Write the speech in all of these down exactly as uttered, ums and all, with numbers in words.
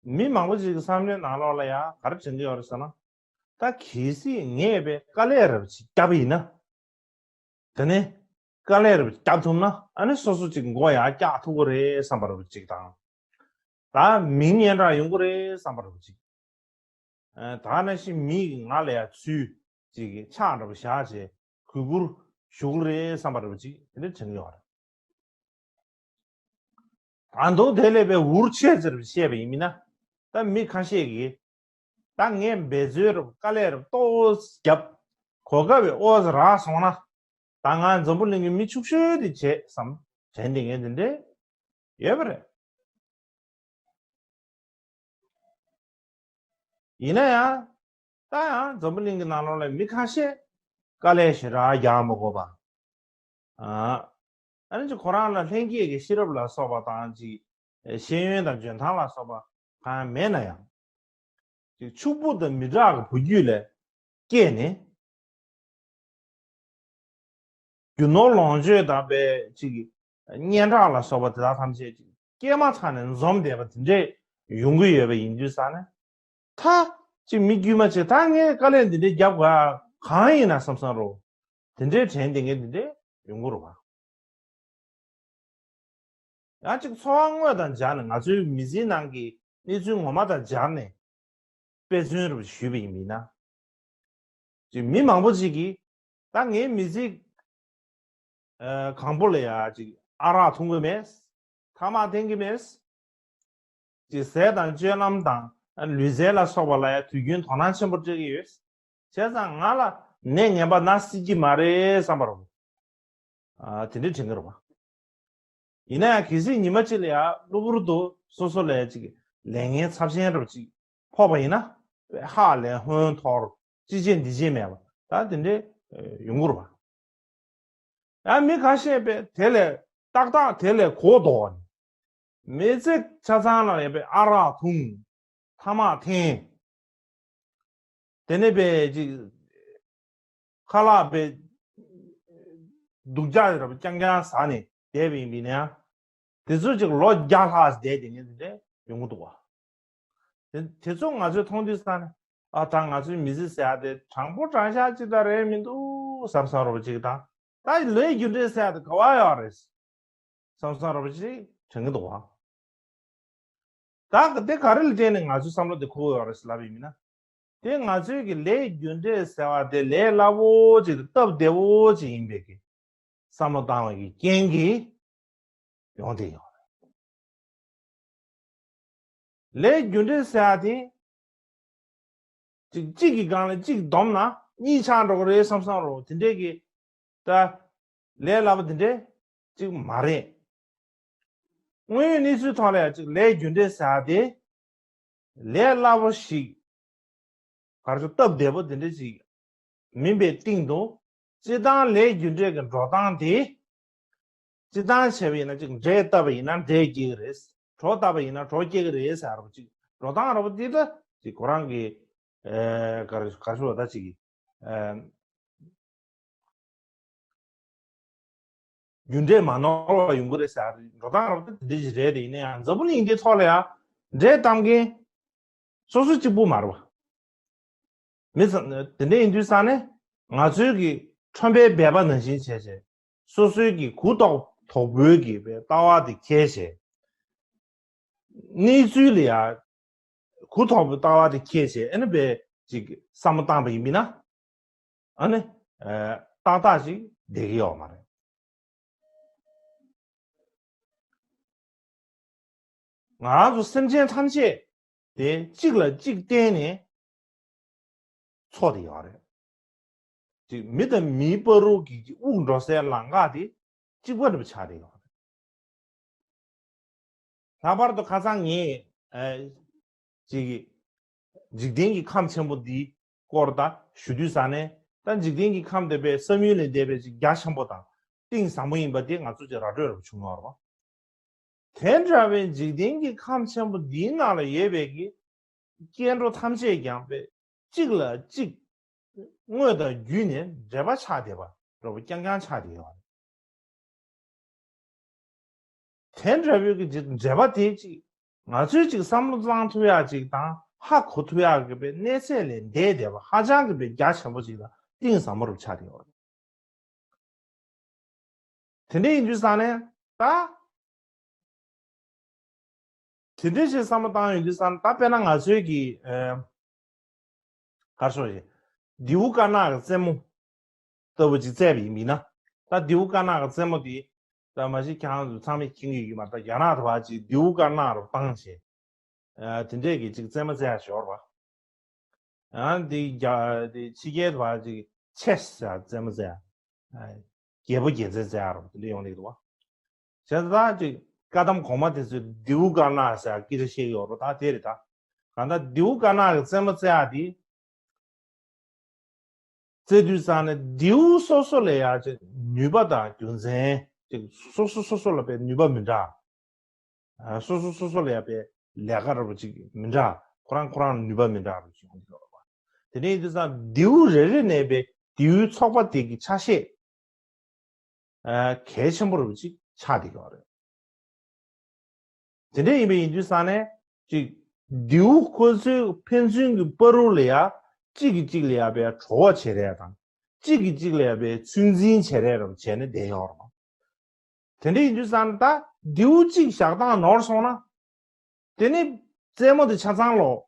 མི་མང་པོ་ཅིག་གི་བསམ་བློའི་ནང་ལོགས་ལ་ཡང་ག་རེ་དྲན་གྱི་ཡོད་རེད་ཟེར་ན། ད་གལ་སྲིད་ངས་པའི་དཀའ་ལས་རབ་ཅིག་བརྒྱབ་པ་ཡིན་ན། དེ་ནས་དཀའ་ལས་རབ་བརྒྱབ་ཐུབ་ན་ཨ་ནི་སོ་སོ་ཅིག་མགོ་ཡར་བཀྱག་ཐུབ་ཀྱི་རེད་བསམ་པ་རབ་ཅིག་དང་། ད་མིང་སྙན་གྲགས་ཡོང་གི་རེད་བསམ་པ་རབ་ཅིག་ཨ་ད་ནང་བཞིན་མི་ཡིས་ང་ལ་ཡང་ཚུར་ཅིག་ཕྱག་འདྲ་པོ་བཞག་བྱས་གུས་བཀུར་ཞུ་གི་རེད་བསམ་པ་འདྲ་པོ་ཅིག་དེ་འདྲ་དྲན་གྱི་ཡོད་རེད། ད་དུང་དེ་ལས་པའི་འུར་ཆེ་ཟེར་བཤད་པ་ཡིན་མིན་ན། ད་མི་ཁ་ཤས་ཀྱིས་ད་ངས་འབད་རྩོལ་རབ་དཀའ་ལས་རབ་ཏོག་ཙམ་བརྒྱབ། གོ་སྐབས་པའི་ཨོ་ཙི་རག་སོང་ན། ད་ང་འཛམ་བུ་གླིང་གི་མི་ཕྱུག་ཤོས་དེ་བྱེད་བསམ་དྲན་བསྡད་མཁན་དེ་འདྲས་ཡོད་པ་རེད། ཡིན་ན་ཡང་། ད་ཡང་འཛམ་བུ་གླིང་གི་ནང་ལོགས་ལ་མི་ཁ་ཤས་དཀའ་ལས་ཞེ་དྲག་རྒྱག་མི་དགོས་པ། ཨ་ཨ་ནི་ཅིག་ཁོ་རང་ལ་ལྷན་སྐྱེས་ཀྱི་ཤེས་རབ་ལ་སོགས་པ་དང་ཅིག་ཤེས་ཡོན་དང་འཇོན་ཐང་ལ་སོགས་པ་གང་ཡང་མེད་ན་ཡང་། ཅིག་ཕྱུག་པོ་དང་མི་དྲག་གི་བུ་རྒྱུད་ལ་སྐྱེས་ནས། རྒྱུ་ནོར་ལོངས་སྤྱོད་དང་པའི་ཅིག་སྙན་གྲགས་ལ་སོགས་པ་དེ་དག་ཐམས་ཅད་ཅིག་སྐྱེས་མ་ཐག་ནས་འཛོམས་བསྡད་པ་དེ་འདྲས་ཡོང་གི་ཡོད་པ་ཡིན་དུས་ཙང་ནས། ད་ཅིག་མི་དཀྱུས་མ་ཅིག་ད་ངས་དཀའ་ལས་འདི་འདྲས་རྒྱབ་དགོས་གང་ཡིན་ན་བསམ་བསམ་རོ། དེ་འདྲས་དྲན་བསྡད་མཁན་འདི་འདྲས་ཡོང་གི་རེད་བ། ཡང་ཅིག་འཚོ་བ་དངོས་དང་སྦྱར་ནས་ང་ཚོའི་མི་ཚེའི་ནང་གི་གནས་ཚུལ་ངོ་མ་དང་སྦྱར་ནས་དཔེ་མཚོན་རུ་ཞུས་པ་ཡིན་མིན་ན། ཅིག་མི་མང་པོ་ཅིག་གིས་ད་ངའི་མི་ཚེ་ཨ་གང་པོ་ལ་ཡ་ཅིག་ཨ་རག་འཐུང་གི་མེད། ཐ་མག་འཐེན་གི་མེད། ཅིག་ཟས་དང་སྤྱོད་ལམ་དང་ལུས་རྩལ་ལ་སོགས་པ་ལ་ཡ་དུས་རྒྱུན་དོ་སྣང་ཆེན་པོ་སྤྲད་ཀྱི་ཡོད། བྱས་ཙང་ང་ལ་ནད་ངན་པ་ན་སྲིད་ཀྱི་མ་རེད་བསམ་པ་རེད། ཨ་དེ་འདྲའི་དྲན་གྱི་རེད་བ། ཡིན་ན་ཡང་གལ་སྲིད་ཉི་མ་གཅིག་ལ་ཡང་གློ་བུར་དུ་སོ་སོ་ལ་ཡང་ཅིག་ལས་ངན་ཚབས་ཆེན་རབ་ཅིག་ཕོག་པ་ཡིན་ན། ཧ་ལས་ཧོན་འཐོར་ཅི་བྱེད་འདི་བྱེད་མེད་པ་ད་དེ་འདྲའི་ཡོང་གི་རེད་བ། ཡང་མི་ཁ་ཤས་པས་དེ་ལས་ཏག་ཏག་དེ་ལས་གོ་ལྡོག་ནས་མི་ཚེ་ཆ་ཚང་ལ་ཡང་པའི་ཨ་རག་འཐུང་། ཐ་མག་འཐེན། དེ་ནས་པའི་ཅིག་ཁ་ལག་པའི་སྡུག་ཅག་རབ་རྐྱང་རྐྱང་ཟ་ནས་བསྡད་པ་ཡིན་པས་ན། དེ་ཚོ་ཅིག་ལོ་བརྒྱ་ལྷག་བསྡད་དེ་ངས་འདི་འདྲས་ཡོང་གི་འདུག་བ། དེ་དེ་ཚོ་ང་ཚོས་མཐོང་དུས་ཙང་ནས་ཨ་ད་ང་ཚོའི་མི་ཚེ་ཟེར་ཡ་དེ་དྲང་པོ་དྲང་བཞག་ཅིག་ད་རེད་མི་འདུག་བསམ་བསམ་རོ་ཅིག་དང་། ད་ལས་རྒྱུ་འབྲས་ཟེར་ཡ་དེ་ག་བ་ཡོད་རེད་བསམ་བསམ་རོ་ཅིག་དྲན་གི་འདུག་བ། ད་དེ་ག་རེ་ལ་བརྟེན་ནས་ང་ཚོའི་བསམ་བློ་དེ་འཁོར་ཡོད་རེད་ལབ་ཡིན་མིན་ན། དེ་ང་ཚོའི་གི་ལས་རྒྱུ་འབྲས་ཟེར་བ་དེ་ལས་སླ་བོ་ཅིག་སྟབས་བདེ་བོ་ཅིག་ཡིན་པའི་གི་བསམ་བློ་བཏང་བ་གི་རྐྱེན་གྱིས་ཡོང་དེ་ཡོད་རེད། ལས་རྒྱུ་འབྲས་ཟེར་བ་དེ་ཅིག་གཅིག་གི་སྒང་ལ་གཅིག་བསྡོམས་ན་གཉིས་ཆགས་འགྲོ་གི་རེད་བསམ་བསམ་རོ་དེ་འདྲས་གི་ད་ལས་སླ་བོ་དེ་འདྲས་ཅིག་མ་རེད། དངོས་ཡོད་གནས་ཚུལ་ཐོག་ལ་ཡང་ཅིག་ལས་རྒྱུ་འབྲས་ཟེར་བ་དེ་ལས་སླ་བོ་ཞིག་ག་རེ་ཟེར་སྟབས་བདེ་པོ་དེ་འདྲ་ཞིག་མིན་པའི་སྟེང་དུ་སྤྱིར་བཏང་ལས་རྒྱུ་འབྲས་ཀྱི་འགྲོ་སྟངས་དེ་སྤྱིར་བཏང་བྱས་པ་ཡིན་ན་ཅིག་འབྲས་བཏབ་པ་ཡིན་ན་འབྲས་སྐྱེ་གི་རེད། གྲོ་བཏབ་པ་ཡིན་ན་གྲོ་སྐྱེ་གི་རེད་ཟེར་བ་ཅིག་འགྲོ་སྟངས་ར་བ་དེ་ད་ཅིག་ཁོ་རང་གི་ཨེ་ག་རེ་ག་རེ་ཟེར་བ་ད་ཅིག་ཨེ། རྒྱུ་འབྲས་མ་ནོར་བ་ཡོང་གི་རེད་ཟེར་འགྲོ་སྟངས་རབ་ཏུ་དེ་འདྲ་ཞིག་རེད་དེ་ཡིན་ན་ཡང་འཛམ་བུ་གླིང་འདིའི་ཐོག་ལ་ཡང་འབྲས་གཏམ་མཁན་སོ་སོ་གཅིག་པུ་མ་རེད་བ། མི་ཚང་དེ་འདྲ་ཡིན་དུས་ཙང་ནས་ང་ཚོའི་གི་ཁྲོན་པའི་སྦལ་པ་ནང་བཞིན་བྱས་བྱས་སོ་སོའི་གི་གུ་དོག་དོག་པོའི་གི་ལྟ་བ་དེ་འཁྱེར་བྱས། གནས་ཚུལ་ལ་ཡང་གུ་དོག་པོའི་ལྟ་བ་དེ་འཁྱེར་བྱས་ཨ་ནི་བས་ཅིག་བསམ་བློ་བཏང་པ་ཡིན་མིན་ན། ཨ་ནི། ཨ་ཏག་ཏག་ཅིག་བསྡད་ཀྱི་ཡོད་མ་རེད། ང་རང་ཚོ་སེམས་ཅན་ཐམས་ཅད་དེ་གཅིག་ལ་གཅིག་བརྟེན་ནས་འཚོ་བསྡད་ཡོད་རེད། ཅིག་མི་དང་མིའི་བར་དུ་གི་དབུགས་འགྲོ་སའི་ལམ་ཁ་དེ་གཅིག་པ་འདྲ་པོ་ཆགས་བསྡད་ཡོད་རེད། ལྷག་པར་དུ་ཁ་སང་ངས་ཨ་ཅིག་འཇིག་རྟེན་གྱི་ཁམས་ཆེན་པོ་འདིའི་སྐོར་ད་ཞུ་དུས་ཙང་ནས་ད་འཇིག་རྟེན་གྱི་ཁམས་དེ་པའི་བསམ་ཡུལ་ལས་འདས་པའི་ཅིག་རྒྱ་ཆེན་པོ་དང་གཏིང་ཟབ་མོ་ཡིན་པ་དེ་ང་ཚོ་ཅིག་ར་སྤྲོད་རབ་བྱུང་ཡོད་རེད་བ། དེ་འདྲ་བའི་འཇིག་རྟེན་གྱི་ཁམས་ཆེན་པོ་འདིའི་ནང་ལ་ཡོད་པའི་གི་སྐྱེ་འགྲོ་ཐམས་ཅད་ཀྱང་པའི་གཅིག་ལ་གཅིག་དངོས་དང་བརྒྱུད་ནས་འབྲེལ་པ་ཆགས་བསྡད་པ་ར་བ་རྐྱང་རྐྱང་ཆགས་བསྡད་ཡོད་རེད། དེ་འདྲ་བའི་གི་འབྲེལ་བ་དེ་ཅིག་ ང་ཚོས་ཅིག་བསམ་བློ་བཏང་ཐུབ་ཡག་ཅིག་དང་ཧ་གོ་ཐུབ་ཡག་གི་པའི་གནས་ཚད་ལས་འདས་བསྡད་པ་ཧ་ཅང་གི་པའི་རྒྱ་ཆེན་པོ་ཅིག་དང་གཏིང་ཟབ་མོ་རུ་ཆགས་ཏེ་ཡོད་རེད། དེ་འདྲ་ཡིན་དུས་ཙང་ནས་ད། དེ་འདྲའི་ཞིག་བསམ་བློ་བཏང་ཡོང་དུས་ཙང་ད་དཔེར་ན་ང་ཚོའི་གི་ཨ། ག་རེ་ཞུ་དགོས་རེད། མདེའུ་དཀར་ནག་གི་རྩེ་མོ་ལྟ་བུ་ཅིག་བཙལ་བ་ཡིན་ན། ད་མདེའུ་དཀར་ནག་གི་རྩེ་མོ་དེ་ད་མ་གཞི་ཁྱེད་རང་ཚོ་ཚང་མས་མཁྱེན་གྱི་ཡོད་མ་རེད། ད་རྒྱ་ནག་དུ་བ་ཅིག་མདེའུ་དཀར་ནག་རུ་བཏང་བྱས། ཨ། དེ་འདྲས་ཀྱི་ཅིག་རྩེ་མོ་བཙལ་ཡག་ཞོར་བ། ཨ། འདི་རྒྱ་འདི་ཕྱི་རྒྱལ་དུ་བ་ཅིག་ཆེས་ཟེར་རྩེ་མོ་བཙལ་ཡག་ཨ། རྒྱལ་པོ་རྒྱལ་མཚན་བཙལ་ཡག་རུ་དེ་འདྲས་ཡོང་གི་འདུག་བ། བྱས་ཙང་ད་ཅིག་བཀའ་གདམས་གོང་མ་དེ་ཚོས་མདེའུ་དཀར་ནག་ཟེར་སྐད་ཆ་བཤད་ཀྱི་ཡོད་རེད། ད་དེ་རེད་ད། གང་ལྟར་མདེའུ་དཀར་ནག་གི་རྩེ་མོ་བཙལ་ཡག་དེ་བཙལ་དུས་ཙང་ནས་མདེའུ་སོ་སོ་ལ་ཡ་ཅིག་ནུས་པ་དང་རྒྱུ་མཚན་ཅིག་སོ་སོ་སོ་སོ་ལ་པའི་ནུས་པ་མི་འདྲ། ཨ། སོ་སོ་སོ་སོ་ལ་ཡ་པའི་ལས་ཀ་འདྲ་པོ་ཅིག་མི་འདྲ། ཁོ་རང་ཁོ་རང་ལ་ནུས་པ་མི་འདྲ་འདྲ་པོ་ཅིག་ཡོང་གི་ཡོད་རེད་པ། དེ་འདྲ་ཡིན་དུས་ཙང་མདེའུ་རེ་རེ་ནས་པའི་མདེའུའི་ཚོགས་པ་དེ་གི་ཆ་ཤས། ཨ། གལ་ཆེན་པོ་འདྲ་པོ་ཅིག་ཆགས་བསྡད་ཀྱི་ཡོད་རེད། དེ་འདྲ་ཡིན་པ་ཡིན་དུས་ཙང་ནས་ཅིག་མདེའུ་ཁོ་ཚོའི་ཕན་ཚུན་གྱི་བར་དུ་ལ་ཡ་གཅིག་གིས་གཅིག་ལ་ཡ་པའི་བྲོ་བ་བྱེད་རེས་དང་གཅིག་གིས་གཅིག་ལ་ཡ་པའི་ཚོད་འཛིན་བྱེད་རེས་རུ་བྱས་ནས་བསྡད་ཡོད་རེད། དེ་འདྲ་ཡིན་དུས་ཙང་ནས་ད་མདེའུ་གཅིག་བཞག་སྟངས་ནོར་སོང་ན། དེ་ནི་རྩེད་མོ་དེ་ཆ་ཚང་ལོག་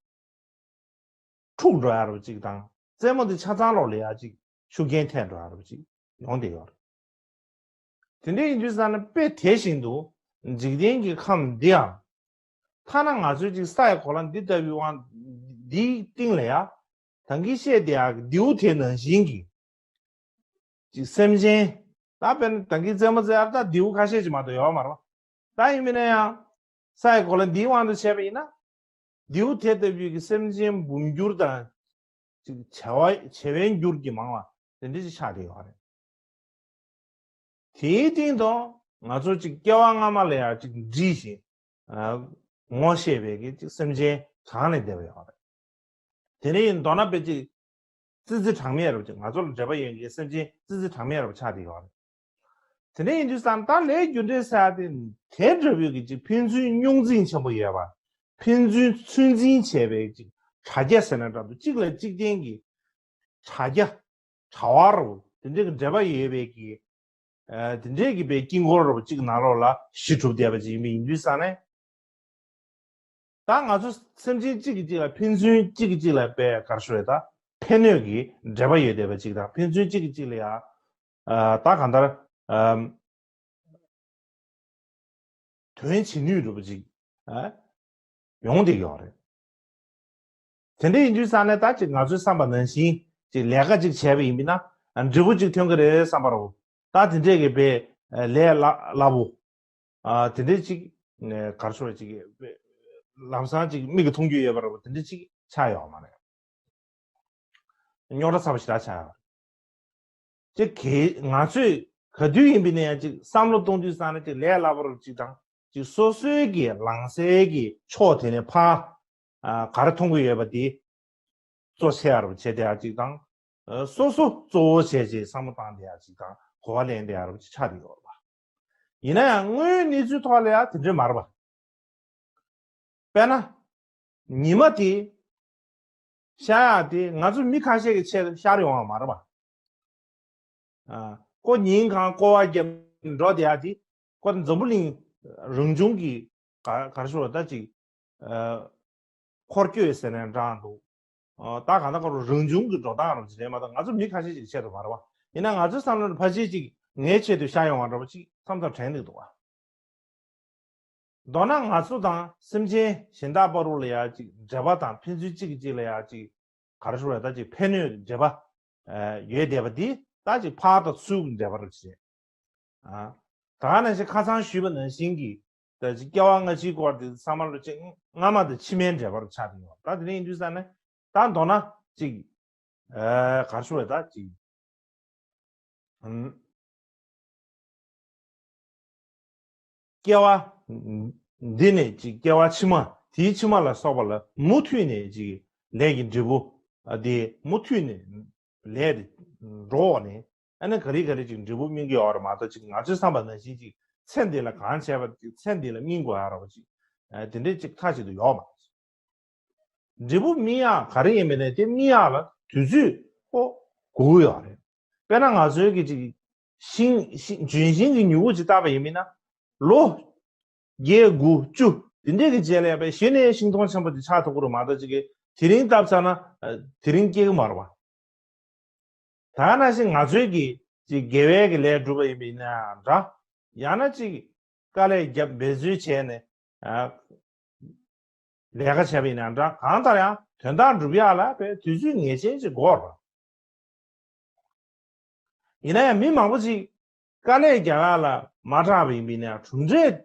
འཁྲུག་འགྲོ་ཡ་རུ་གཅིག་དང་རྩེད་མོ་དེ་ཆ་ཚང་ལོག་ལ་ཡ་གཅིག་ཤུགས་རྐྱེན་ཐེབས་འགྲོ་ཡ་རུ་གཅིག་ཡོང་བསྡད་ཡོད་རེད། དེ་འདྲ་ཡིན་དུས་ཙང་ནས་དཔེ་དེ་བཞིན་དུ་འཇིག་རྟེན་གྱི་ཁམས་འདི་ཡང་། ཐ་ན་ང་ཚོའི་ཅིག་ས་ཡི་གོ་ལ་འདི་ལྟ་བུའི་དབང་འདིའི་སྟེང་ལ་ཡ། ད་གིན་བཤད་བསྡད་ཡག་གི་མདེའུ་དེ་ནང་བཞིན་གྱི་ཅིག་སེམས་ཅན། ད་དཔེར་ན་ད་གིན་རྩེད་མོ་རྩེ་ཡག་ད་མདེའུ་ཁ་ཤས་ཅིག་མ་གཏོགས་ཡོད་མ་རེད་པ། ད་ཡིན་མིན་ན་ཡང་། ས་ཡི་གོ་ལ་འདིའི་དབང་དུ་བྱས་པ་ཡིན་ན། མདེའུ་དེ་ལྟ་བུའི་གི་སེམས་ཅན་འབུམ་འགྱུར་དང་། ཅིག་བྱེ་བ་བྱེ་བའི་འགྱུར་གྱིས་མང་བ་དེ་འདྲ་ཅིག་ཆགས་བསྡད་ཡོད་རེད། དེའི་སྟེང་དུ་ང་ཚོ་ཅིག་སྐྱེ་བ་སྔ་མ་ལ་ཡང་ཅིག་འདྲིས་ཤིང་། ཨ། ངོ་ཤེས་པའི་གི་ཅིག་སེམས་ཅན་གྲངས་ལས་འདས་པ་ཡོད་རེད། དེ་ནས་མདོར་ན་དཔེ་ཅིག་ཙི་ཙི་གྲངས་མེད་རབ་ཅིག་ང་ཚོ་ལ་འབྲེལ་བ་ཡོད་མཁན་སེམས་ཅན་ཙི་ཙི་གྲངས་མེད་རབ་ཆགས་བསྡད་ཡོད་རེད། དེ་ནས་ཡིན་དུས་ཙང་ད་ལས་རྒྱུ་འབྲས་ཟེར་ཡ་དེ་དེ་འདྲ་བོའི་གི་ཅིག་ཕན་ཚུན་རྙོག་འཛིང་ཆེན་པོ་ཡོད་པ། ཕན་ཚུན་ཚོད་འཛིན་བྱས་པའི་ཅིག་དྲ་རྒྱ་ཟེར་ན་འདྲ་འདུག་གཅིག་ལ་གཅིག་བརྟེན་གྱི་དྲ་རྒྱ། དྲ་བ་རུ་དེ་འདྲ་གི་འབྲེལ་བ་ཡོད་པའི་གི། ཨ། དེ་འདྲའི་གི་པའི་དཀྱིལ་འཁོར་རུ་གཅིག་ནང་ལོགས་ལ་གཞི་གྲུབ་བསྡད་པ་ཅིག་ཡིན་པ་ཡིན་དུས་ཙང་ནས། ད་ང་ཚོ་སེམས་ཅན་གཅིག་གིས་གཅིག་ལ་ཕན་ཚུན་གཅིག་གིས་གཅིག་ལ་པའི་ག་རེ་ཞུ་རེད་ད། ཕན་གནོད་ཀྱི་འབྲེལ་བ་ཡོད་བསྡད་པ་ཅིག་དང་ཕན་ཚུན་གཅིག་གིས་གཅིག་ལ་ཡང་། ཨ། ད་གང་ལྟར། ཨམ། དོན་བྱེད་ནུས་འགྲུབ་པ་ཅིག་ཨ། ཡོང་བསྡད་ཡོད་རེད། དེ་འདྲ་ཡིན་དུས་ཙང་ནས་ད་ཅིག་ང་ཚོའི་བསམ་པ་ནང་བཞིན་ཅིག་ལས་ཀ་ཅིག་བྱས་པ་ཡིན་པ་ན་འབྲས་བུ་ཅིག་ཐོན་གི་རེད་བསམ་པ་རེད། ད་དེ་འདྲས་ཀྱི་པའི་ལས་སླ་སླ་པོ། ཨ། དེ་འདྲས་ཅིག་ག་རེ་ཞུ་བ་ཅིག་ལམ་སང་ཅིག་མིག་གིས་མཐོང་རྒྱུ་ཡོད་པ་རེད་པ། དེ་འདྲས་ཅིག་ཆགས་ཡོད་མ་རེད། རྙོག་དྲ་ཚ་པོ་ཞེ་དྲག་ཆགས་ཡོད་རེད། ཅིག་གི་ང་ཚོས་ག་དུས་ཡིན་པ་ནས་ཡང་ཅིག་བསམ་བློ་གཏོང་དུས་ཙང་ནས་ཅིག་ལས་སླ་པོ་རུ་ཅིག་དང་ཅིག་སོ་སོའི་གི་ལངས་སའི་གི་ཕྱོགས་དེ་ནས་ཕར། ཨ། ག་རེ་མཐོང་གི་ཡོད་པ་དེ་གཙོ་ཆེ་བ་རུ་བྱས་བསྡད་ཡག་ཅིག་དང་། ཨ། སོ་སོ་གཙོ་བོ་བྱས་བྱས་བསམ་བློ་བཏང་བསྡད་ཡག་ཅིག་དང་གོ་བ་ལེན་བསྡད་ཡག་རུ་ཅིག་ཆགས་བསྡད་ཡོད་རེད་པ། ཡིན་ན་ཡང་དངོས་ཡོད་གནས་ཚུལ་ཐོག་ལ་ཡང་དེ་འདྲས་མ་རེད་པ། དཔེར་ན། ཉི་མ་དེ་ཤར་ཡག་དེ་ང་ཚོ་མི་ཁ་ཤས་ཀྱི་ཆེད་དུ་ཤར་ཡོང་བ་མ་རེད་པ། ཨ། ཁོ་ཉིན་གང་སྐོར་བ་བརྒྱབ་འགྲོ་བསྡད་ཡག་དེ་ཁོ་འཛམ་བུ་གླིང་རང་བྱུང་གི་ག་ག་རེ་ཞུ་དགོས་རེད་ད་ཅིག་ཨ། འཁོར་སྐྱོད་ཟེར་ནའང་འདྲ་འདུག་ཨ། ད་གང་ལྟར་ཁོ་རང་བྱུང་གི་འགྲོ་སྟངས་རང་ཅིག་རེད་མ་གཏོགས་ང་ཚོ་མི་ཁ་ཤས་ཅིག་ཆེད་དུ་མ་རེད་པ། ཡིན་ན་ང་ཚོའི་བསམ་བློ་ནང་ཕལ་ཆེར་ཅིག་ངའི་ཆེད་དུ་ཤར་ཡོང་བ་འདྲ་པོ་ཅིག་མཚམས་མཚམས་དྲན་གྱི་འདུག་པ། མདོར་ན་ང་ཚོ་དང་སེམས་ཅན་གཞན་དག་བར་དུ་ལ་ཡ་ཅིག་འབྲེལ་བ་དང་ཕན་ཚུན་གཅིག་གིས་གཅིག་ལ་ཡ་ཅིག་ག་རེ་ཞུ་དགོས་རེད་ད་ཅིག་ཕན་གནོད་འབྲེལ་བ་ཡོད་བསྡད་པ་འདི་ད་ཅིག་ཕར་དང་ཚུར་གྱི་འབྲེལ་བ་རེད་ཅེས། ཨ། ད་ག་ནང་བཞིན་ཁ་སང་ཞུས་པ་ནང་བཞིན་གྱི་ད་ཅིག་སྐྱེ་བ་སྔ་ཕྱིའི་སྐོར་དེ་ཚང་མ་ལ་ཅིག་སྔ་མ་དང་ཕྱི་མའི་འབྲེལ་བ་རུ་ཆགས་ཀྱི་ཡོད། ད་དེ་འདྲ་ཡིན་དུས་ཙང་ནས་ད་མདོར་ན་ཅིག་ཨ། ག་རེ་ཞུ་དགོས་རེད་ད་ཅིག་ཨམ། སྐྱེ་བ་འདི་ནས་ཅིག་སྐྱེ་བ་ཕྱི་མ་དེའི་ཕྱི་མ་ལ་སོགས་པ་ལ་མུ་མཐུད་ནས་ཅིག་ལས་ཀྱི་འབྲས་བུ་དེ་མུ་མཐུད་ནས་ལས་དེ་འགྲོ་བ་ནས་ཨ་ནི་ག་རེ་ག་རེ་ཅིག་འབྲས་བུ་སྨིན་གྱི་ཡོད་རེད་མ་གཏོགས་ཅིག་ང་ཚོའི་བསམ་པ་ནང་བཞིན་ཅིག་ཚེ་འདི་ལ་གང་བྱས་པ་ཅིག་ཚེ་འདི་ལ་སྨིན་དགོས་ཡ་རེད་པ་ཅིག་ དེ་འདྲའི་ཅིག་མཐའ་གཅིག་ཏུ་ཡོད་མ་རེད། འབྲས་བུ་སྨིན་ཡག་ག་རེ་ཡིན་མིན་ནས་དེ་སྨིན་ཡག་ལ་དུས་ཚོད་ཁོ་དགོས་ཀྱི་ཡོད་རེད། དཔེར་ན་ང་ཚོའི་གི་ཅིག་ཤིང་ཤིང་ལྗོན་ཤིང་གི་མྱུ་གུ་ཅིག་བཏབ་པ་ཡིན་མིན་ན་ལོ་བརྒྱད་དགུ་བཅུ་དེ་འདྲས་ཀྱི་རྗེས་ལ་ཡང་པའི་གཞི་ནས་ཤིང་སྡོང་ཆེན་པོ་དེ་ཆགས་ཐུབ་ཀྱི་རེད་མ་གཏོགས་ཅིག་གི་དེ་རིང་བཏབ་ཚར་ན་དེ་རིང་སྐྱེ་གི་མ་རེད་བ། ད་ག་ནང་བཞིན་ང་ཚོའི་གི་ཅིག་དགེ་བའི་གི་ལས་སྒྲུབ་པ་ཡིན་པ་ཡིན་ན་ཡང་འདྲ། ཡང་ན་ཅིག་དཀའ་ལས་བརྒྱབ་འབད་རྩོལ་བྱས་ནས་ཨ་ལས་ཀ་བྱས་པ་ཡིན་ན་ཡང་འདྲ། གང་ལྟར་ཡང་དོན་དག་སྒྲུབ་ཡག་ལ་དཔེ་དུས་ཚོད་ངེས་ཅན་ཅིག་དགོས་རེད། ཡིན་ན་ཡང་མི་མང་པོ་ཅིག་དཀའ་ལས་རྒྱག་ཡག་ལ་མ་སྐྲག་པ་ཡིན་པ་ཡིན་ན་ཡང་གྲུབ་འབྲས་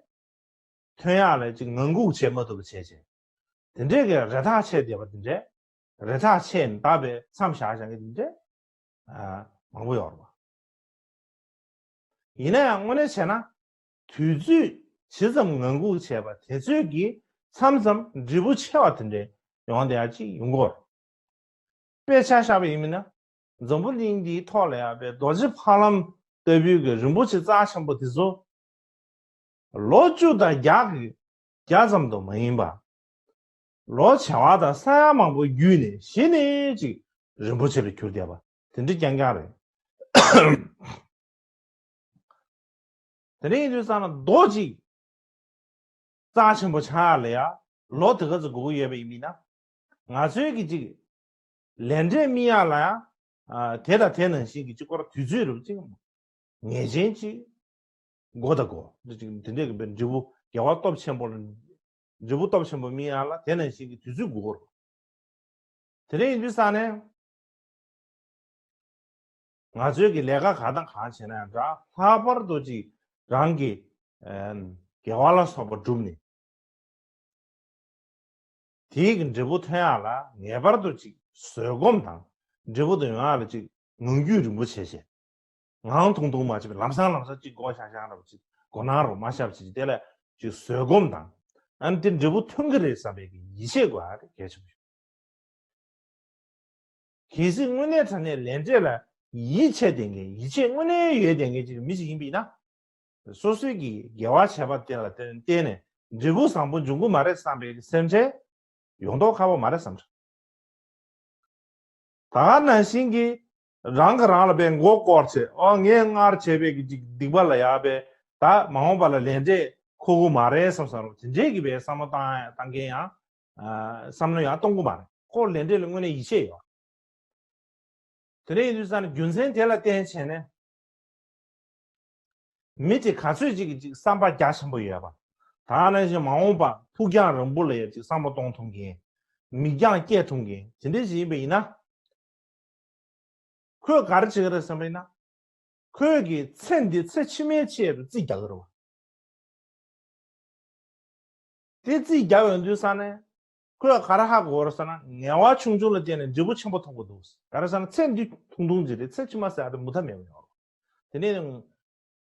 ཐོན་ཡག་ལ་ཅིག་ངང་སྒུག་བྱེད་མ་ཐུབ་པ་བྱས་བྱས། དེ་འདྲས་ཀྱི་རེ་ཐག་ཆད་བསྡད་པ་དེ་འདྲས་རེ་ཐག་ཆད་ནས་ད་བས་མཚམས་བཞག་བཞག་གི་དེ་འདྲས་ཨ་མང་པོ་ཡོད་རེད་པ། ཡིན་ན་ཡང་དངོས་གནས་བྱས་ན་དུས་ཚོད་ཇི་ཙམ་ངང་སྒུག་བྱས་པ་དེ་ཚོད་ཀྱིས་མཚམས་མཚམས་འབྲས་བུ་ཆེ་བ་དེ་འདྲས་ཡོང་བསྡད་ཡག་ཅིག་ཡོང་གི་ཡོད་རེད། དཔེ་ཆ་བཞག་པ་ཡིན་མིན་ན། འཛམ་བུ་གླིང་འདིའི་ཐོག་ལ་ཡང་པའི་རྡོ་རྗེ་ཕ་ལམ་ལྟ་བུའི་གི་རིན་པོ་ཆེ་རྩ་ཆེན་པོ་དེ་ཚོ། ལོ་བཅུ་དང་བརྒྱ་གི་བརྒྱ་ཙམ་དུ་མ་ཡིན་པ། ལོ་བྱེ་བ་དང་ས་ཡ་མང་པོ་བརྒྱུད་ནས་གཞི་ནས་ཅིག་རིན་པོ་ཆེ་ལ་གྱུར་བསྡད་པ་དེ་འདྲ་རྐྱང་རྐྱང་རེད། དེ་འདྲ་ཡིན་དུས་ཙང་ན་རྡོ་གཅིག་རྩ་ཆེན་པོ་ཆགས་ཡག་ལ་ཡ་ལོ་དེ་ག་ཚོད་འགོར་གྱི་ཡོད་པ་ཡིན་མིན་ན། ང་ཚོའི་གི་ཅིག་ལས་འབྲས་སྨིན་ཡག་ལ་ཡ་ཨ་དེ་དང་དེ་ནང་བཞིན་གྱི་ཅིག་སྐོར་དུས་ཚོད་རུ་ཅིག་ངེས་ཅན་ཅིག་དགོས་དང་དགོས། འདི་ཅིག་དེ་འདྲས་ཀྱི་འབྲས་བུ་དགེ་བ་སྟོབས་ཆེན་པོ་ལ་འབྲས་བུ་སྟོབས་ཆེན་པོ་སྨིན་ཡག་ལ་དེ་ནང་བཞིན་གྱི་དུས་ཚོད་དགོས་རུ། དེ་འདྲ་ཡིན་དུས་ཙང་ནས། ང་ཚོའི་གི་ལས་ཀ་གང་དང་གང་བྱས་ན་ཡང་འདྲ་ལྷག་པར་དུ་ཅིག་རང་གི་ཨ་དགེ་བ་ལ་སོགས་པ་བསྒྲུབས་ནས། དེའི་གི་འབྲས་བུ་ཐོན་ཡག་ལ་ངེས་པར་དུ་ཅིག་བཟོད་སྒོམ་དང་འབྲས་བུ་དེ་ཡོང་ཡག་ལ་ཅིག་ངང་རྒྱུད་རིན་པོ་ཆེ་བྱས། ངང་ཐུང་ཐུང་མ་བྱེད་པའི་ལམ་སང་ལམ་སང་ཅིག་མགོ་བཞག་བཞག་འདྲ་པོ་ཅིག་མགོ་ནང་རུ་མ་བཞག་པ་ཅིག་དེ་ལ་ཅིག་བཟོད་སྒོམ་དང་། ཨ་ནི་དེ་འབྲས་བུ་ཐོན་གི་རེད་བསམ་པའི་གི་ཡིད་ཆེས་དགོས་ཡག་དེ་གལ་ཆེན་པོ་ཡོད། གལ་སྲིད་དངོས་གནས་དྲང་གནས་ལས་འབྲས་ལ་ཡིད་ཆེས་བསྡད་མཁན་ཡིད་ཆེས་དངོས་གནས་ཡོད་བསྡད་མཁན་ཅིག་མི་ཞིག་ཡིན་པ་ཡིན་ན། སོ་སོའི་གི་དགེ་བ་བྱས་པ་དེ་ལ་བརྟེན་བརྟེན་ནས་འབྲས་བུ་བཟང་པོ་འབྱུང་གི་མ་རེད་བསམ་པའི་སེམས་ཁྲལ་ཡོང་མདོག་ཁ་པོ་མ་རེད་བསམ་འདྲ། ད་ག་ནང་བཞིན་གྱི་རང་གིས་རང་ལ་དཔེ་མགོ་སྐོར་བྱས། ཨོ་ངས་སྔར་བྱས་པའི་གི་ཅིག་སྡིག་པ་ལ་ཡ་དཔེ་ད་མ་འོངས་པ་ལ་ལས་འབྲས་འཁོར་གི་མ་རེད་བསམ་བསམ་རུང་དེ་འདྲས་ཀྱི་དཔེ་བསམ་བློ་བཏང་བཏང་མཁན་ཡང་བསམ་བློ་ཡང་གཏོང་གི་མ་རེད། ཁོ་ལས་འབྲས་ལ་དངོས་གནས་ཡིད་ཆེས་ཡོད། དེ་འདྲ་ཡིན་དུས་ཙང་ནས་རྒྱུ་མཚན་དེ་ལ་བརྟེན་བྱས་ནས། མི་དེ་ག་ཚོད་ཅིག་གིས་ཅིག་བསམ་པ་རྒྱ་ཆེན་པོ་ཡོད་པ། ད་ནང་བཞིན་མ་འོངས་པ་ཕུགས་རྒྱང་རིང་པོ་ལ་ཡང་ཅིག་བསམ་བློ་གཏོང་ཐུབ་མཁན། མིག་རྒྱང་སྐྱེད་ཐུབ་མཁན་དེ་འདྲ་ཞིག་ཡིན་པ་ཡིན་ན། ཁོས་ག་རེ་བྱེད་ཀྱི་རེད་བསམ་པ་ཡིན་ན། ཁོས་ཀྱི་ཚེ་འདི་ཚེ་ཕྱི་མའི་ཆེད་དུ་རྩིས་རྒྱག་གི་རེད་བ། དེ་རྩིས་རྒྱག་ཡོང་དུས་ཙང་ནས། ཁོས་ག་རེ་ཧ་གོ་རེད་ཟེར་ན་ངལ་བ་ཆུང་ཆུང་ལ་བརྟེན་ནས་འབྲས་བུ་ཆེན་པོ་མཐོང་གི་འདུག་ག་རེ་ཟེར་ན་ཚེ་འདི་ཐུང་ཐུང་ཅིག་རེད། ཚེ་ཕྱི་མ་ཟེར་ཡག་དེ་མུ་མཐའ་མེད་པ་ཡོང་རེད། དེ་ནས་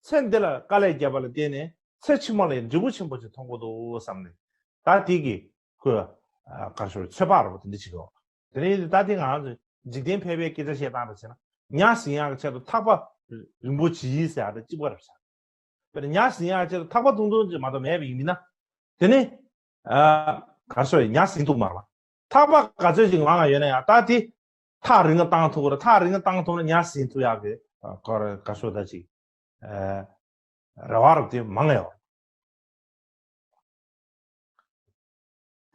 ཚེ་འདི་ལ་དཀའ་ལས་བརྒྱབ་པ་ལ་བརྟེན་ནས་ཚེ་ཕྱི་མ་ལ་ཡང་འབྲས་བུ་ཆེན་པོ་ཅིག་མཐོང་གི་འདུག་བསམ་ནས་ད་དེ་གི་ཁོས་ག་རེ་ཞུ་རེད། ཚོད་དཔག་རེད་པ་དེ་འདྲ་བྱེད་ཀྱི་ཡོད་རེད། དེ་ནས་ད་ལྟའི་ང་ཚོ་འཇིག་རྟེན་ཕལ་པའི་སྐད་ཆ་བཤད་སྟངས་དང་བྱས་ན་ཉ་ཟིན་ཡག་གི་ཆེད་དུ་ཐག་པ་རིང་པོ་བྱས་ཟེར་ཡག་དེ་གཅིག་པ་རེད་བྱ། དཔེར་ན་ཉ་ཟིན་ཡག་ཆེད་དུ་ཐག་པ་ཐུང་ཐུང་ཅིག་མ་གཏོགས་མེད་པ་ཡིན་ན། དེ་ནི་ཨ་ག་རེ་ཞུ་རེད། ཉ་ཟིན་ཐུབ་མ་རེད་པ། ཐག་པ་ག་ཚོད་ཅིག་མང་བ་ཡོད་ན་ཡང་ད་དེ་ཐག་རིང་ང་བཏང་ཐུབ་ཀྱི་རེད། ཐག་རིང་ང་བཏང་ཐུབ་ན་ཉ་ཟིན་ཐུབ་ཡག་གི་ཨ་ག་རེ་ག་རེ་ཞུ་ད་ཅིག་ཨ་རེ་བ་རུ་དེ་མང་ཡོད།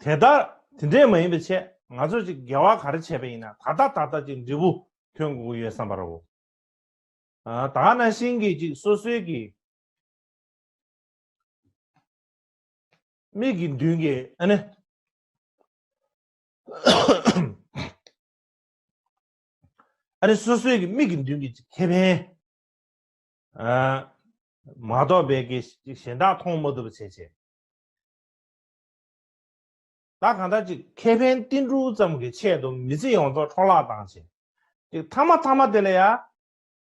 དེ་ལྟར་དེ་འདྲས་མ་ཡིན་པའི་ཆེད་ང་ཚོས་ཅིག་དགེ་བ་ག་རེ་བྱས་པ་ཡིན་ན་ད་ལྟ་ད་ལྟ་ཅིག་འབྲས་བུ་ཐོན་དགོས་ཀྱི་ཡོད་བསམ་པ་རེད་བ། ཨ་ད་ག་ནང་བཞིན་གྱི་ཅིག་སོ་སོའི་གི་མིག་གི་མདུན་གྱི་ཨ་ནི། ཨ་ནི་སོ་སོའི་གི་མིག་གི་མདུན་གྱི་ཁེ་ཕན། ཨ་མ་གཏོགས་པའི་གི་གཞན་དག་མཐོང་མ་ཐུབ་པ་བྱས་བྱས། ད་གང་ལྟར་ཅིག་ཁེ་ཕན་ཏིལ་འབྲུ་ཙམ་གྱི་ཆེད་དུ་མི་ཚེ་ཡོངས་རྫོགས་འཕྲོ་བརླག་བཏང་བྱས། ཅིག་མཐའ་མ་མཐའ་མ་དེ་ལ་ཡ།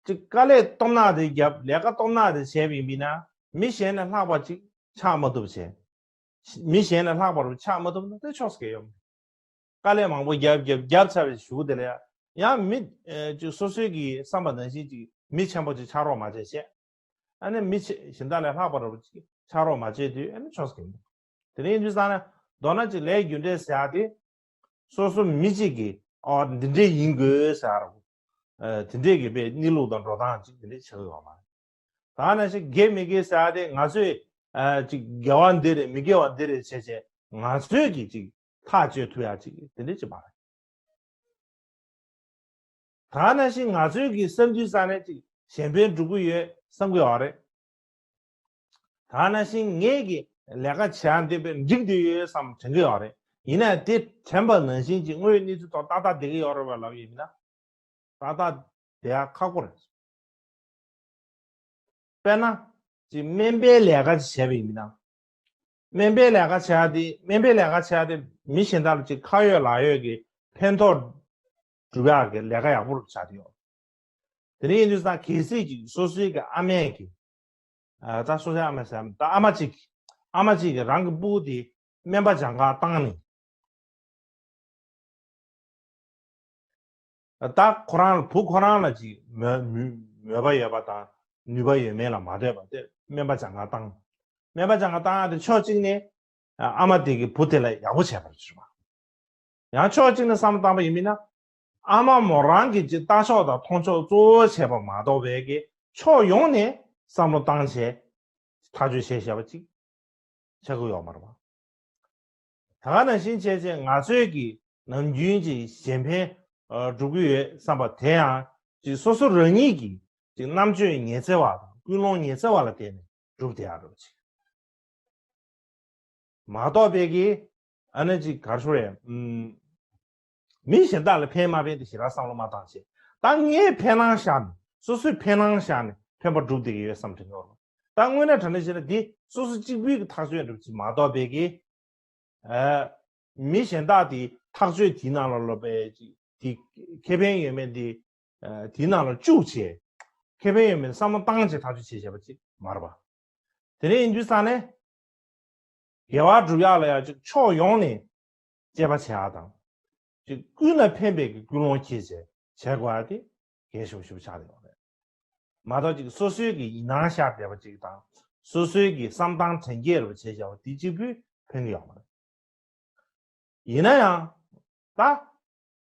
ཅིག་དཀའ་ལས་སྟོབས་ནག་དེ་བརྒྱབ། ལས་ཀ་སྟོབས་ནག་དེ་བྱས་པ་ཡིན་པ་ཡིན་ན་མི་གཞན་ལས་ལྷག་པ་ཅིག་ཆགས་མ་ཐུབ་བྱས། མི་གཞན་ལས་ལྷག་པ་རུ་ཆགས་མ་ཐུབ་ན་དེ་ཆོག་ས་གི་ཡོད་མ་རེད། དཀའ་ལས་མང་པོ་བརྒྱབ་བརྒྱབ་བརྒྱབ་ཚར་བའི་གཞུག་གུ་དེ་ལ་ཡང་ཡང་མི་ཨེ་ཅིག་སོ་སོའི་གི་བསམ་པ་ནང་བཞིན་ཅིག་མི་ཆེན་པོ་ཅིག་ཆགས་རོགས་མ་བྱས་བྱས། ཨ་ནི་མི་ཆེ་གཞན་དག་ལས་ལྷག་པ་རུ་ཅིག་ཆགས་རོགས་མ་བྱས་དུས་ཨ་ནི་ཆོག་ས་གི་མི་འདུག་དེ་འདྲ་ཡིན་དུས་ཙང་ནས་མདོར་ན་ཅིག་ལས་རྒྱུ་འབྲས་ཟེར་ཡ་དེ། སོ་སོ་མི་གཅིག་གིས་ཨོ་འདི་འདྲས་ཡིན་དགོས་ཟེར་ཡ་ར། དེ་འདྲས་ཀྱི་པའི་གནས་ལུགས་དང་འགྲོ་སྟངས་ཅིག་དེ་འདྲས་ཆགས་ཡོད་མ་རེད། ད་ནང་བཞིན་དགེ་མི་དགེ་ཟེར་ཡ་དེ་ང་ཚོས་ཨ་ཅིག་དགེ་བ་འདི་རེད་མི་དགེ་བ་འདི་རེད་བྱས་བྱས་ང་ཚོས་ཀྱིས་ཅིག་ཐག་གཅོད་ཐུབ་ཡ་ཅིག་དེ་འདྲས་ཅིག་མ་རེད། ད་ནང་བཞིན་ང་ཚོའི་གི་བསམ་དུས་ཙང་ནས་ཅིག་གཞན་ཕན་སྒྲུབ་ཀྱི་ཡོད་བསམ་གྱི་ཡོད་རེད། ད་ནང་བཞིན་ངས་ཀྱི་ལས་ཀ་བྱེད་ཡ་འདི་པའི་འགྲིག་བསྡད་ཡོད་བསམ་དྲན་གྱི་ཡོད་རེད། ཡིན་ནའི་དེ་དྲན་པ་ནང་བཞིན་གྱི་དངོས་ཡོད་གནས་ཚུལ་ཐོག་ཏག་ཏག་བསྡད་ཀྱི་ཡོད་རེད་པ་ལབ་ཡིན་ན། ཏག་ཏག་བསྡད་ཡ་ཁག་པོ་རེད། དཔེར་ན། ཅིག་སྨན་པའི་ལས་ཀ་ཅིག་བྱས་པ་ཡིན་ན། སྨན་པའི་ལས་ཀ་བྱས་ཏེ་སྨན་པའི་ལས་ཀ་བྱས་ཏེ་མི་གཞན་དག་ལ་ཅིག་ཁ་ཡོད་ལག་ཡོད་ཀྱི་ཕན་ཐོགས་སྒྲུབ་ཡག་གི་ལས་ཀ་ཡག་པོ་ཆགས་ཏེ་ཡོད། དེ་འདྲ་ཡིན་དུས་ཙང་གལ་སྲིད་ཅིག་སོ་སོའི་གི་ཨ་མས་ཀྱི། ཨ་ད་སོ་སོའི་ཨ་མ་ཟེར་ད་ཨ་མ་གཅིག་གིས་ཨ་མ་གཅིག་གིས་རང་གི་སྤུ་གུ་དེ་སྨན་པ་སྦྱང་གར་བཏང་ནས། ད་ཁོ་རང་ལ་བུ་ཁོ་རང་ལ་ཅིག་མོས་མོས་མོས་པ་ཡོད་པ་དང་ནུས་པ་ཡོད་མེད་ལ་མ་ལྟོས་པ་དེ་སྨན་པ་སྦྱང་གར་བཏང་། སྨན་པ་སྦྱང་གར་བཏང་ཡ་དེ་ཕྱོགས་གཅིག་ནས་ཨ་མ་དེ་གི་བུ་དེ་ལ་ཡག་པོ་བྱས་པར་གྱུར་པ། ཡང་ཕྱོགས་གཅིག་ནས་བསམ་བློ་བཏང་པ་ཡིན་མིན་ན། ཨ་མ་མོ་རང་གི་ཅིག་ལྟ་ཕྱོགས་དང་མཐོང་ཕྱོགས་གཙོ་བོ་བྱས་པ་མ་གཏོགས་པའི་གི་ཕྱོགས་ཡོངས་ནས་བསམ་བློ་བཏང་བྱས་ཐག་གཅོད་བྱས་བཞག་པ་ཅིག་ཆགས་ཀྱི་ཡོད་མ་རེད་པ། ད་ག་ནང་བཞིན་བྱས་བྱས་ང་ཚོས་ཀྱི་ནམ་རྒྱུན་གྱི་གཞན་ཕན་སྒྲུབ་ཀྱི་ཡོད་བསམ་པ་དེ་ཡང་ཅིག་སོ་སོ་རང་ཉིད་ཀྱི་ཅིག་རྣམ་དཔྱོད་ཉི་ཚེ་བ་དང་ཀུན་སློང་ཉི་ཚེ་བ་ལ་བརྟེན་ནས་སྒྲུབ་བསྡད་ཡག་འདྲ་བོ་ཅིག་མ་གཏོགས་པའི་གི་ཨ་ནི་ཅིག་ག་རེ་ཞུ་རེད། ཨུམ། མི་གཞན་དག་ལ་ཕན་མ་ཕན་དེ་ཞེ་དྲག་བསམ་བློ་མ་བཏང་བྱས། ད་ངས་ཕན་སྣང་བཞག་ནས་སོ་སོས་ཕན་སྣང་བཞག་ནས་ཕན་པ་སྒྲུབ་བསྡད་ཀྱི་ཡོད་བསམ་དྲན་གྱི་ཡོད་རེད། ད་དངོས་གནས་དྲང་གནས་བྱས་ན་འདི་སོ་སོ་གཅིག་པུའི་གི་ཐག་གཅོད་འདྲ་བོ་ཅིག་མ་གཏོགས་པའི་གི་ཨ། མི་གཞན་དག་དེ་ཐག་གཅོད་དེའི་ནང་ལ་ལོག་པའི་ཅིག་དེ་ཁེ་ཕན་ཡོད་མེད་དེ་ཨ། དེའི་ནང་ལ་བཅུག་བྱས། ཁེ་ཕན་ཡོད་མེད་བསམ་བློ་བཏང་བྱས་ཐག་གཅོད་བྱས་བྱས་པ་ཅིག་མ་རེད་པ། དེ་འདྲ་ཡིན་དུས་ཙང་ནས། དགེ་བ་སྒྲུབ་ཡག་ལ་ཡང་ཅིག་ཕྱོགས་ཡོངས་ནས་དཔྱད་པ་བྱེད་ཡག་དང་། ཅིག་ཀུན་ལ་ཕན་པའི་གི་ཀུན་སློང་བསྐྱེད་བྱས་བྱེད་དགོས་ཡག་དེ་གལ་ཆེན་པོ་ཞེ་པོ་ཆགས་ཡོད་རེད། མ་གཏོགས་ཅིག་སོ་སོའི་གི་ཡིད་སྣང་ཤར་བསྡད་པ་ཅིག་དང་། སོ་སོའི་གི་བསམ་སྟངས་དྲན་སྐྱེས་རེད་པ་བྱས་བཞག་པ་དེ་གཅིག་པུས་ཕན་གྱི་ཡོད་མ་རེད། ཡིན་ན་ཡང་། ད།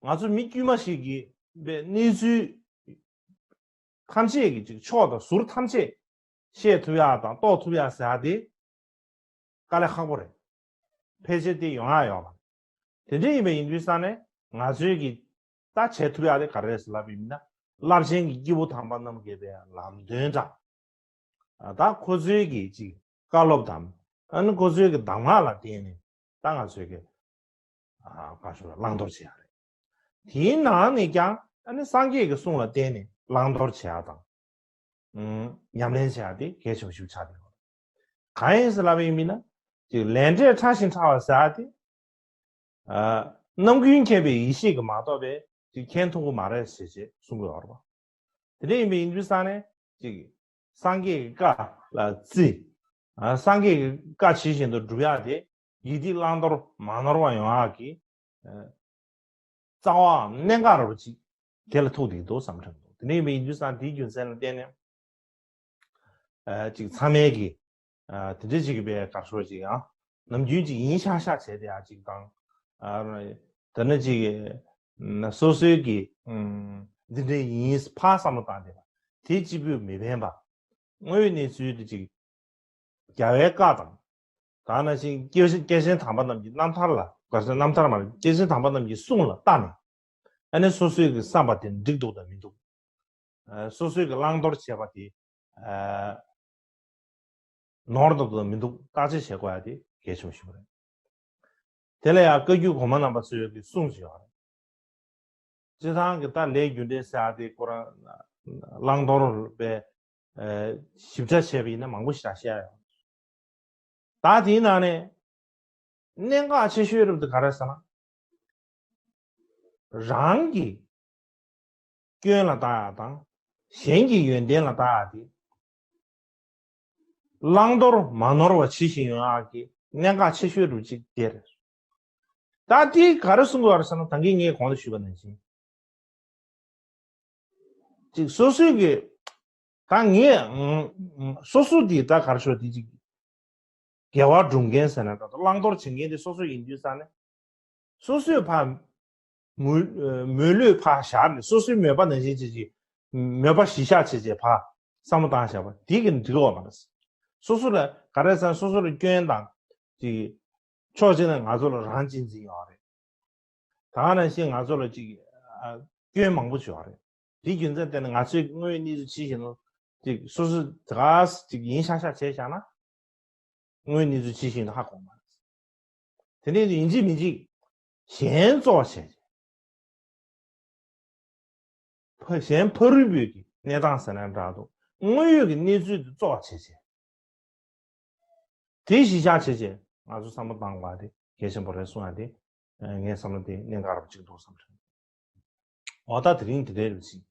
ང་ཚོ་མི་དཀྱུས་མ་ཞིག་གིས་པའི་གནས་ཚུལ་ཐམས་ཅད་ཀྱི་ཅིག་ཕྱོགས་དང་ཟུར་ཐམས་ཅད་ཤེས་ཐུབ་ཡག་དང་རྟོགས་ཐུབ་ཡག་ཟེར་ཡག་དེ་དཀའ་ལས་ཁག་པོ་རེད། ཕལ་ཆེར་དེ་ཡོང་ཡག་ཡོད་མ་རེད། དེ་འདྲ་ཡིན་པ་ཡིན་དུས་ཙང་ནས་ང་ཚོའི་གི་ད་བྱེད་ཐུབ་ཡག་དེ་ག་རེ་རེད་ཟེར་ལབ་པ་ཡིན་ན། རླབས་ཆེན་གྱི་སྐྱེས་བུ་དམ་པ་རྣམས་ཀྱི་པའི་ལམ་སྟོན་དང་། ད་ཁོ་ཚོའི་གི་ཅིག་བཀའ་སློབ་དང་། ཨ་ནི་ཁོ་ཚོའི་གི་གདམས་ངག་ལ་བརྟེན་ནས་ད་ང་ཚོའི་གི་ཨ་བཀའ་ཤོག་ལ་བླང་དོར་བྱེད་ཡག་རེད། དེའི་ནང་ནས་ཀྱང་ཨ་ནི་སངས་རྒྱས་ཀྱི་གསུང་ལ་བརྟེན་ནས་བླང་དོར་བྱེད་ཡག་དང་། ཨུམ། ཉམས་ལེན་བྱེད་ཡག་དེ་གལ་ཆེན་པོ་ཞིག་ཆགས་བསྡད་ཡོད། གང་ཡིན་ཟེར་ལབ་པ་ཡིན་མིན་ན། ཅིག་ལས་འབྲས་ཕྲ་ཞིང་ཕྲ་བ་ཟེར་ཡག་དེ། ཨ། རྣམ་ཀུན་མཁྱེན་པའི་ཡེ་ཤེས་ཀྱིས་མ་གཏོགས་པའི་ཅིག་མཁྱེན་ཐུབ་ཀྱི་མ་རེད་ཟེར་བྱས་གསུང་གི་ཡོད་རེད་པ། དེ་འདྲ་ཡིན་པ་ཡིན་དུས་ཙང་ནས་ཅིག་སངས་རྒྱས་ཀྱི་བཀའ་ལ་བརྩི། ཨ། སངས་རྒྱས་ཀྱི་བཀའ་ཇི་བཞིན་དུ་སྒྲུབ་ཡག་དེ་ཡིད་བདེ་བླང་དོར་མ་ནོར་བ་ཡོང་ཡག་གི། ཨ། རྩ་བའམ་གནད་འགག་རེད་པ་ཅིག་དེ་ལ་ཐུག་བསྡད་ཀྱི་འདུག་བསམ་དྲན་འདུག་དེ་འདྲ་ཡིན་པ་ཡིན་དུས་ཙང་དེའི་རྒྱུ་མཚན་ལ་བརྟེན་ནས། ཨ། ཅིག་ཚང་མས་ཀྱི། ཨ། དེ་འདྲ་ཅིག་གི་པའི་གར་སོ་ཅིག་ཡང་ནམ་རྒྱུན་ཅིག་ཡིན་ཤག་ཤག་བྱས་ཏེ་ཡང་ཅིག་དང་། ཨ། དེ་ནས་ཅིག་ཨ། སོ་སོའི་གི། ཨུམ། འདི་འདྲ་ཡིན་ཕར་བསམ་བློ་བཏང་བསྡད་པ་དེ་གཅིག་པུས་མི་ཕན་པ། དངོས་ཡོད་གནས་ཚུལ་དེ་ཅིག་རྒྱལ་བའི་བཀའ་དང་། ད་ནང་བཞིན་སྐྱེས་སྐྱེས་ཆེན་དམ་པ་རྣམས་ཀྱི་རྣམ་ཐར་ལ། ག་རེ་ཟེར། རྣམ་ཐར་མ་རེད། སྐྱེས་ཆེན་དམ་པ་རྣམས་ཀྱི་གསུང་ལ་བལྟས་ནས། ཨ་ནི་སོ་སོའི་གི་བསམ་པ་དེ་འགྲིག་འདུག་དང་མི་འདུག་ཨ། སོ་སོའི་གི་བླང་དོར་བྱས་པ་དེ། ཨ། ནོར་འདུག་དང་མི་འདུག་བརྟག་དཔྱད་བྱེད་དགོས་ཡ་དེ་གལ་ཆེན་པོ་ཞིག་རེད། དེ་ལ་ཡང་བཀའ་བརྒྱུད་གོང་མ་རྣམ་པ་ཚོའི་གི་གསུང་ཞིག་ཡོད་རེད། སྤྱིར་བཏང་གི་ད་ལས་རྒྱུ་འབྲས་ཟེར་ཡ་དེ་ཁོ་རང་བླང་དོར་པའི། ཨ། ཞིབ་ཕྲ་བྱས་པ་ཡིན་ན་མང་པོ་ཞིག་ད་བཤད་ཡ་ཡོད། ད་དེའི་ནང་ནས་གནད་འགག་ཆེ་ཤོས་རབ་ཏུ་ག་རེ་ཟེར་ན། རང་གི་སྐྱོན་ལ་བལྟ་ཡག་དང་གཞན་གྱི་ཡོན་ཏན་ལ་བལྟ་ཡག་དེ། བླང་དོར་མ་ནོར་བ་ཇི་བཞིན་ཡོང་ཡག་གི་གནད་འགག་ཆེ་ཤོས་རུ་གཅིག་དེ་རེད། ད་དེ་ག་རེ་གསུང་དགོས་རེད་ཟེར་ན། ད་གིན་ངས་གོང་དུ་ཞུས་པ་ནང་བཞིན། ཅིག་སོ་སོའི་གི། ད་ངས་སོ་སོ་དེ་ད་ག་རེ་ཞུ་དེ་ཅིག་དགེ་བ་སྒྲུབ་མཁན་ཟེར་ན་ད་དུང་བླང་དོར་བྱེད་མཁན་དེ་སོ་སོ་ཡིན་དུས་ཙང་ནས། སོ་སོས་ཕར་མོས་མོས་བློས་ཕར་བཞག་ནས་སོ་སོའི་མོས་པ་ནང་བཞིན་བྱེད་ཅིག་མོས་པ་གཞི་བཞག་བྱེད་ཅིག་ཕར་བསམ་བློ་བཏང་བཞག་པ་དེ་གི་འགྲིག་གི་ཡོད་མ་རེད། སོ་སོ་ལ་ག་རེ་ཟེར་ན་སོ་སོ་ལ་སྐྱོན་དང་ཅིག་ཕྱོགས་གཅིག་ནས་ང་ཚོ་ལ་རང་གཅེས་འཛིན་ཡོད་རེད། ད་ག་ནང་བཞིན་ང་ཚོ་ལ་ཅིག་ཨ་སྐྱོན་མང་པོ་བྱུང་བ་རེད། དེའི་རྒྱུ་མཚན་དེ་ནི་ང་ཚོས་དངོས་ཡོད་གནས་ཚུལ་ཇི་བཞིན་དུ་ཅིག་སོ་སོ་དེ་ག་ཅིག་ཡིན་ཤག་ཤག་བྱས་བཞག་ན། དངོས་ཡོད་གནས་ཚུལ་ཇི་བཞིན་དུ་ཧ་གོ་མ་རེད། དེ་ནས་ཡིན་གཅིག་མིན་གཅིག་གཞན་གཙོ་བོ་བྱས་ཕ་གཞན་ཕ་རོལ་པོའི་གི་གནས་སྟངས་ཟེར་ན་འདྲ་འདུག་དངོས་ཡོད་ཀྱི་གནས་ཚུལ་དེ་གཙོ་བོ་བྱས་བྱས། དེ་གཞི་བཞག་བྱས་བྱས་ང་ཚོ་བསམ་བློ་བཏང་དགོས་པ་དེ་གལ་ཆེན་པོ་རེད་གསུངས་ཡ་དེ། ངའི་བསམ་བློ་དེ་གནད་འགག་རབ་ཅིག་འདུག་བསམ་རེད། འོ་ད་དེ་རིང་དེ་འདྲའི་རེད་ཟིན།